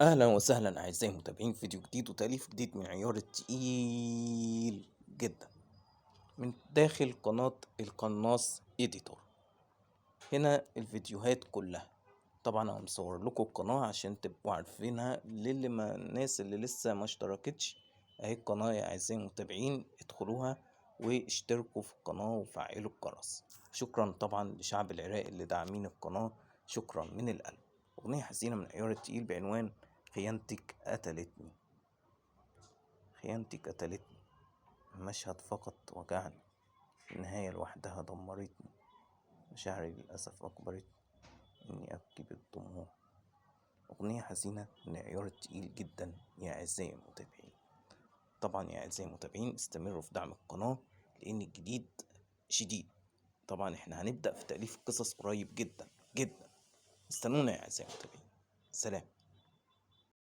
اهلا وسهلا اعزائي المتابعين في فيديو جديد وتاليف جديد من عيار التقيل جدا من داخل قناة القناص اديتور. هنا الفيديوهات كلها، طبعا انا مصور لكم القناة عشان تبقوا عارفينها للي ما الناس اللي لسه ما اشتركتش. اهي القناة يا اعزائي المتابعين، ادخلوها واشتركوا في القناة وفعلوا الجرس. شكرا طبعا لشعب العراق اللي داعمين القناة، شكرا من القلب. اغنية حزينة من عيار التقيل بعنوان خيانتك قتلتني. خيانتك قتلتني، المشهد فقط وجعني، النهاية لوحدها دمرتني، مشاعري للأسف أجبرتني إني أبكي بالدموع. أغنية حزينة من عيار التقيل جدا يا أعزائي المتابعين. طبعا يا أعزائي المتابعين استمروا في دعم القناة لأن الجديد شديد. طبعا احنا هنبدأ في تأليف قصص قريب جدا جدا، استنونا يا أعزائي المتابعين. سلام.